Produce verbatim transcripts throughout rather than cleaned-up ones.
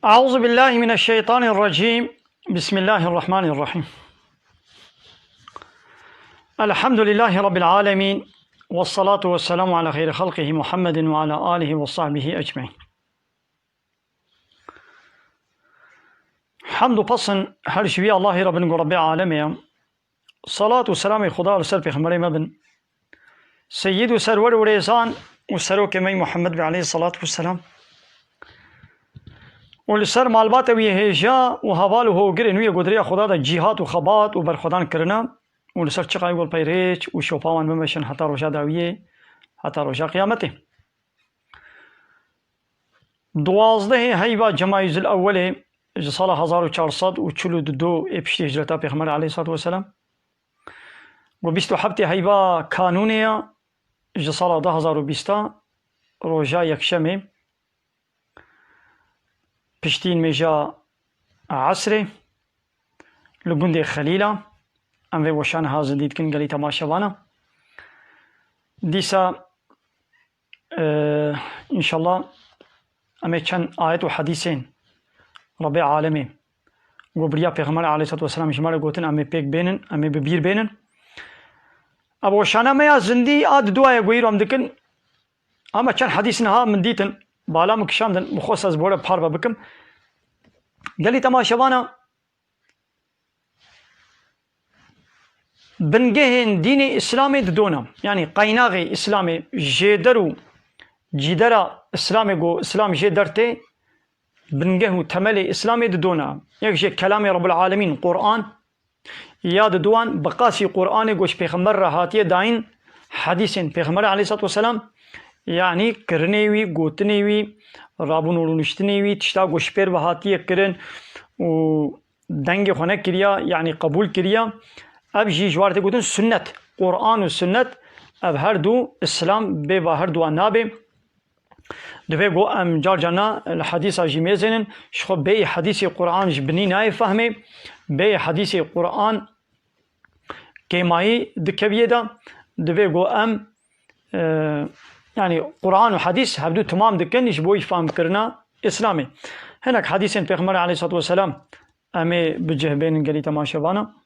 أعوذ بالله من الشيطان الرجيم. بسم الله الرحمن الرحيم. الحمد لله رب العالمين. والصلاة والسلام على خير خلقه محمد وعلى آله وصحبه أجمعين. Hemd û pesn her ji wî Allahê re bin ku Rebbê alemê ye. Salat û selamê Xuda li ser pêxemberê me bin. Seyyid û serwer û rêzan û serokê me Muhammed be aleyhissalatu vesselam. Û li ser malbata wî hêja û heval û hogirên wî yê ku di rêya Xuda de cîhat û xebat û berxwedan kirine û li ser çiqayê ku li pey rêç û şopa wan bimeşin heta roja dawiyê, heta roja qiyametê. Duwazdehê heyva Cemayîzil Ewwelê ji sala hezar û çar sed û çil û du ê piştî hicreta Pêxemberê aleyhissalatu vesselam. Ku bîst û heftê heyva Kanûnê ya ji sala du hezar û bîst a roja yekşemê piştî nimêja esrê li gundê Xelîla. Em vê weşana ha zindî dikin gelî temaşevana. Dîsa Ee, înşallah em ê çend ayet û hedîsên Rebbê alemê ku bi riya Pêxember aleyhissalatu vesselam ji me re gotin, em ê pêk bênin, em ê bi bîr bênin. Ev weşana me ya zindî a di duaya guhîr em dikin. Ama çend hedîs niha min dîtin, bala min kişandin, bi xwe ez bi we re parve bikim. Gelî temaşevana, bingehên dînê Îslamê di dona. Yanî qeynaxê Îslamê, jêder û cîdera Îslamê ku Îslam jê dertê, bingeh û temelê Îslamê di dona. Yek jê kelamê Rebbul Alemîn, Quran, ya di duan bi qasî Quranê ku ji Pêxember re hatiye dayîn, hedîsên Pêxember aleyhissalatu vesselam, yanî kirinê wî, gotinê wî, rabûn û rûniştinê wî, tişta ku ji pêr ve hatiye kirin û dengê xwe nekiriya, yanî qebûl kiriya. Ev jî ji war tê gotin sunnet. Quran û sunnet, ev her du Îslam bê va her duwan nabe. Divê ku em car carna li hedîsa jî mêzênin, ji xwe bêyî hedîsê Quran ji binî nayê fehmê, bêyî hedîsê Quran kêmayî dikeviyê de, divê ku em, e, yanî Quran û hedîs hevdu timam dikin ji bo yî fehmkirina Îslamê. Hinek hedîsên Pêxemberê aleyhissalatu vesselam em ê bi cih bênin gelî temaşevana.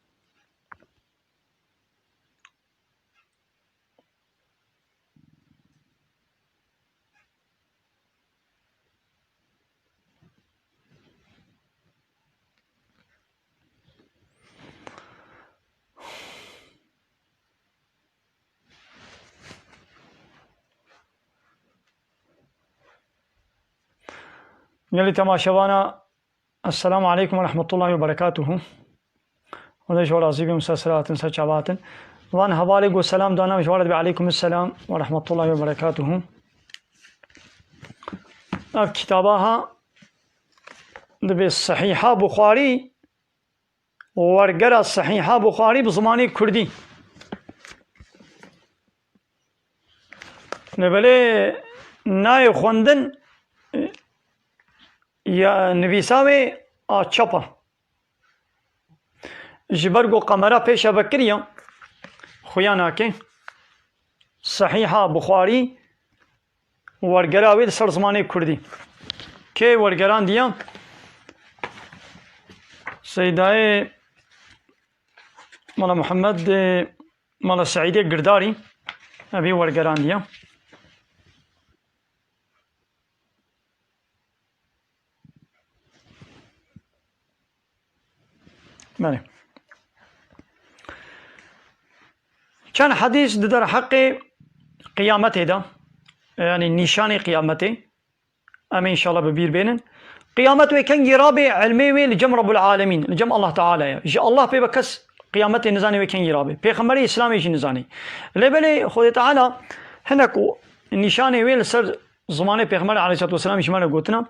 Gelî temaşevana, Esselamu aleykum ve rahmetullahi ve berekatuhu. Xwedê ji we razî be, ser sira hatin, ser çava hatin. Van hevalê ku selam dana, ji we re dibe aleykum selam ve rahmetullahi ve berekatuhu. Ev kitaba ha dibe Sehîha Buxarî, wergera Sehîha Buxarî bi zimanê kurdî. Lê belê nayê xwendin, ya nivîsa wê a çapa. Ji ber ku kamera pêşe vekiriya, xuya nake. Sehîha Buxarî, wergera wê li ser zimanê kurdî. Kê wergerandiya? Seydayê Mala Muhammed, e, Mala Seîdê Girdarî, evî wergerandiya. Belê. Çend hedîs di derheqê qiyametê de, yanî nîşanê qiyametê, em ê înşallah bi bîr bênin. Qiyamet wê kengî rabe, ilmê wê li cem Rabbul Alemîn, li cem Allah Teala ye. Ji Allah pê ve kes qiyametê nizanê wê kengî rabe. Pêxemberê Îslamê jî nizanê. Lê belê Xwedê Teala hinek û nîşanê wê li ser zimanê Pêxember aleyhissalatu vesselam ji me re gotina.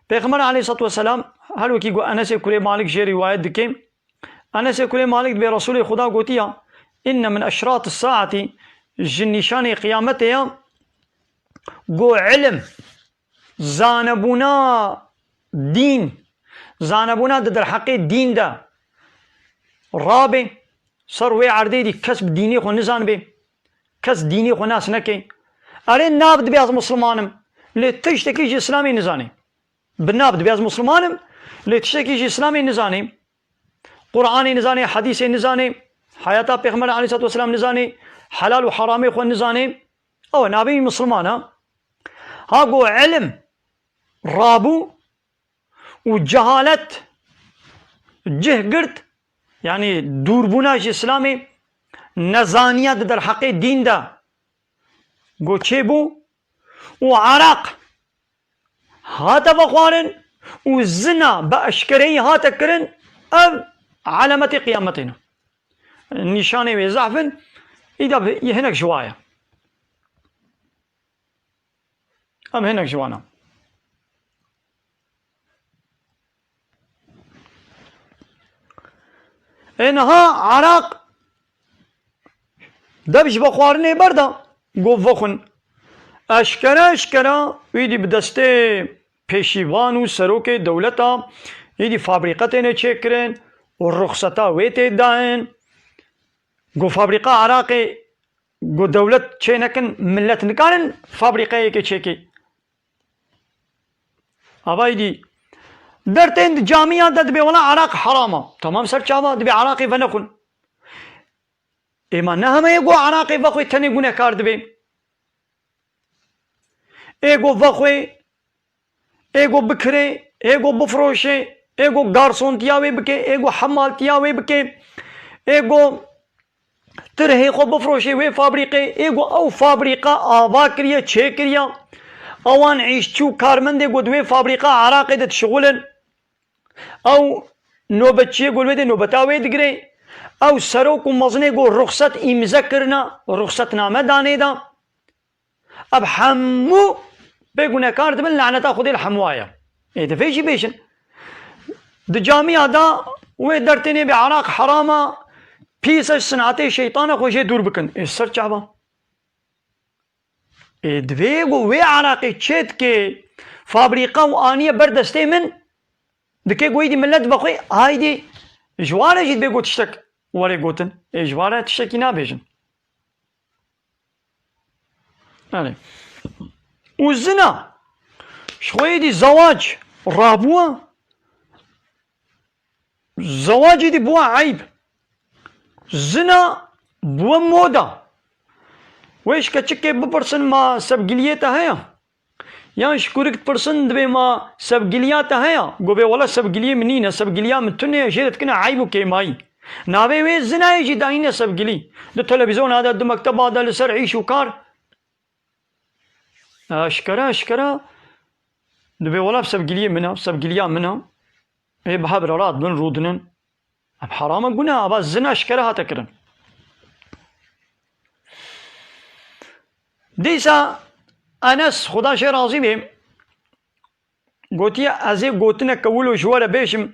Pêxember aleyhissalatu vesselam her wekî ku Enesê kurê Malik jê rîwayet dike. Enesê kurê Malik dibê Resulê Xuda gotiya, "Inne min eşrati saati, ji nîşanê qiyametê ya, ku ilim, zanebûna dîn, zanebûna di derheqê dîn de rabe, ser wê erdê dî kes bi dînê xwe nizanibê." Kes dînê xwe nas neke. Erê, nav dibe ez Misliman im. Lê tiştekî ji Îslamê nizanê. bi nav dibe ez Musliman im, lê tiştekî ji Îslamê nizanê. Qur'anê nizanê, hedîsê nizanê, heyata Pêxember aleyhissalatu vesselam nizanê, helal û heramê xwe nizanê, ew e nabê wî Musliman e. Ha ku ilim rabû û cehalet cih girt, yanî dûrbûna ji Îslamê, nezaniya di derheqê dîn de ku çêbû û Iraq hate vexwarin û zina bi eşkereyî hate kirin, ev alametê qiyametê ne. Nîşanê wê zehf in, îda bi hinek ji wa ye. Em hinek ji wan e. Ê niha Iraq dev ji vexwarinê berda, got vexwin. Eşkere eşkere wî dî bi destê pêşîvan û serokê dewleta, îdî fabrîqe têne çêkirin û ruxseta wê tê dayîn. Got fabrîqa Iraqê, got dewlet çê nekin, millet nikarin fabrîqeyekê çêkê. Avayî dî dertên di camiyan de dibê wela Iraq heram e. Tamam, ser çava, dibê Iraqê venexwin. Ê ma ne hemeyê ku Iraqê vexwê tenê gunehkar dibê. Ê ku vexwê, ê ku bikirê, ê ku bifroşê, ê ku garsontiya wê bike, ê ku hemaltiya wê bike, ê ku tirhê xwe bifroşê wê fabrîqê, ê ku ew fabrîqa ava kiriye, çêkiriye, ewan îşçî û karmendê ku di wê fabrîqa Iraqê de dişixulin, ew nobetçiyê ku li wê dê nobeta wê digire, ew serok û mezinê ku ruxset îmze kirine, ruxsetname danê de, ev hemû bêgunehkar dibin, laneta Xwedê li hemû aya. Ê, divê jî bêjin. Di camiya de wê dertênê bê Iraq herama, pîs e, sinatê şeytana xwe jê dûr bikin. Ê, ser çava. Ê, divê ku wê Iraqê çê dike fabrîqa û aniye ber destê min, dike ku êdî millet vexwê, haydî ji ware jî dibê ku tiştek were gotin. Ê, ji ware tiştekî nabêjin. Erê. Û zina. Ji xwe êdî zewac rabûwa. Zewacî dî bûwa eyb. Zina bûwa moda. Wê ji keçikê bipirsin ma sevgiliyê te heye? Yan ji kurik dipirsin dibê ma sevgiliya te heye? Go bê wela sevgiliyê min nîne, sevgiliya min tune ye, jê re dikine eyb û kêmayî. Navê wê zinayê jî dayîne sevgilî. Di televîzyona de, di mekteba de, li ser îş û kar. Eşkere, eşkere dibê wela bi sevgiliyê min e, sevgiliya min e. Ê bi hev re radibin, rûdinin. Ev herame gune, ava zina eşkere hate kirin. Dîsa Enes, Xuda jê razî bê, gotiye, ez ê gotineke wilo ji we re bêjim.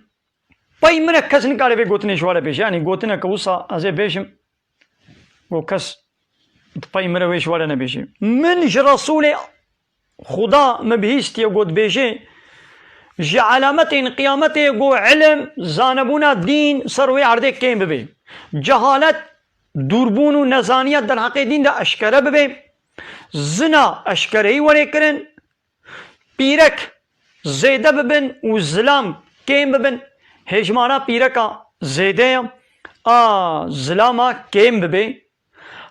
Pey min re kes nikare vê gotinê ji we re bêje. Yanî gotineke wisa ez ê bêjim, got kes di pey min re wê ji we re nebêje. Min ji Resûlê Xuda min bihîstiye, got bêje, ji alametên qiyametê got ilim, zanebûna dîn ser wê erdê kêm bibe. Cehalet, dûrbûn û nezaniya derheqê dîn de eşkere bibe. Zina eşkereyî were kirin. Pîrek zêde bibin û zilam kêm bibin, hêjmara pîreka zêde ye, a zilama kêm bibe.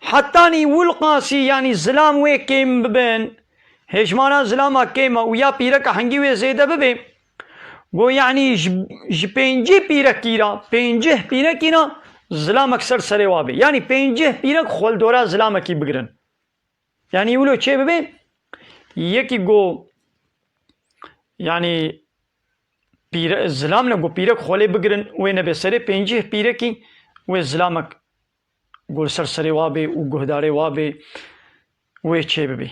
Hetanî wilqasî, yanî zilam wê kêm bibin, hêjmara zilama kêm e û ya pîreka hingî wê zêde bibe. Go, yanî ji, ji pêncî pîrekî re, pêncî pîrekî re zilamek ser serê wa bê. Yanî pêncî pîrek xwe li dora zilamekî bigirin. Yanî wilo çê bibe, yekî go, yanî pîre-, zilam ne go pîrek xwelê bigirin, wê nebe serê pêncî pîrekî wê zilamek go li ser serê wa bê û guhdarê wa bê, wê çê bibe.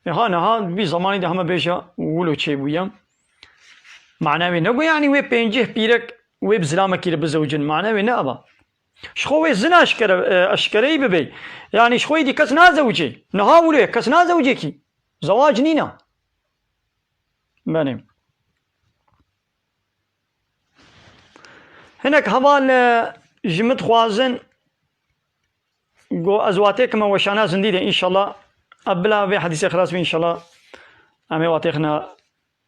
E ha niha vî zemanî de heme bêje wilo çê bûye. Mana wê ne go yanî wê pêncî pîrek wê bi zilamekî re bizewicin. Mana wê ne ava. Ji xwe wê zina eşkere, e, eşkereyî bibe. Yanî ji xwe êdî kes nazewicê. Niha wilo ye, kes nazewicê kî. Zewac nîne. Belê. Hinek heval, e, ji min dixwazin, go ez watê kime weşana zindî de înşallah. Ev bila vê hedîsê xilas bî înşallah. Em ê watê xine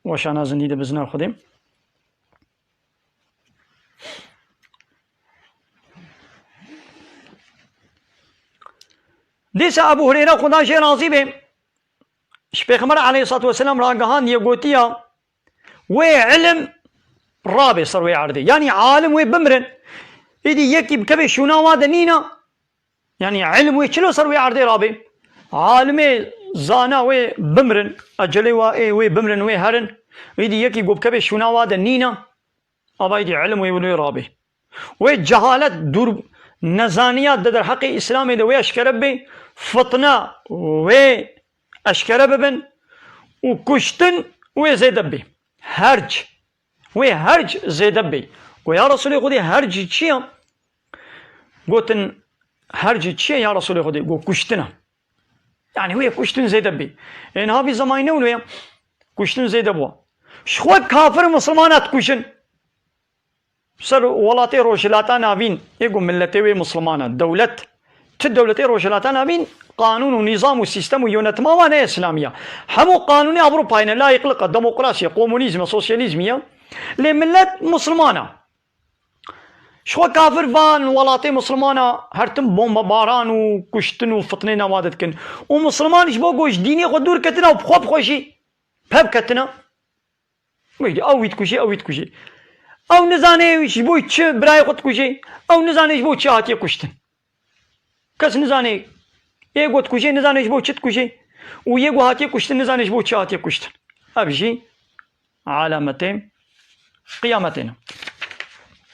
Weşana zindî de bizina Xwedê. Dîsa Ebu Hureyre, Xuda jê razî be, ji Pêxember aleyhissalatu vesselam ragihandiye, gotiya, wê ilim rabe ser wê erdê. Yanî alim wê bimrin. Îdî yekî bikeve şûna wa de nîna. Yanî ilim wê çilo ser wê erdê rabe. Alimê zana wê bimrin. Ecelê wa ê wê bimrin, wê herin. Îdî yekî ku bikeve şûna wa de nîna. Ava îdî ilim wê wê rabe. Wê cehalet, dûr, nezaniya de derheqê Îslamê de wê eşkere bê, fitne wê eşkere bibin û kuştin wê zêde bê. Herc. Wê herc zêde bê. Go ya Resulê Xwedê, herc çi ye? Gotin, herc çi ye ya Resulê Xwedê? Go kuştin e. Yanî wê kuştin zêde bê. Ê niha vî zemanî ne wilo ye? Kuştin zêde bû. Ji xwe kafir û misilmana dikujin. Ser welatê Rojhilata Navîn, ê ku miletê wê misilman e, dewlet, ti dewletê Rojhilata Navîn qanûn û nîzam û sîstem û yönetima wan ne îslamî ye. Hemû qanûnê Ewropayê ne, layîqlik e, demokrasî ye, komunîzm e, sosyalîzm ye. Lê milet misilman e. Ji xwe kafir van welatê misilman e, her tim bombebaran û kuştin û fitnê nava de dikin. Û misilman ji bo ku ji dînê xwe dûr ketine û bi xwe bi xwe jî pev ketine. Wî dî, ew wî dikujê, ew wî dikujê. Ew nizane ji bo çi birayê xwe dikujê, ew nizane ji bo çi hatiye kuştin. Kes nizane yê ku dikujê, nizane ji bo çi dikujê û yê ku hatiye kuştin, nizane ji bo çi hatiye kuştin. Ev jî alametê qiyametê ne.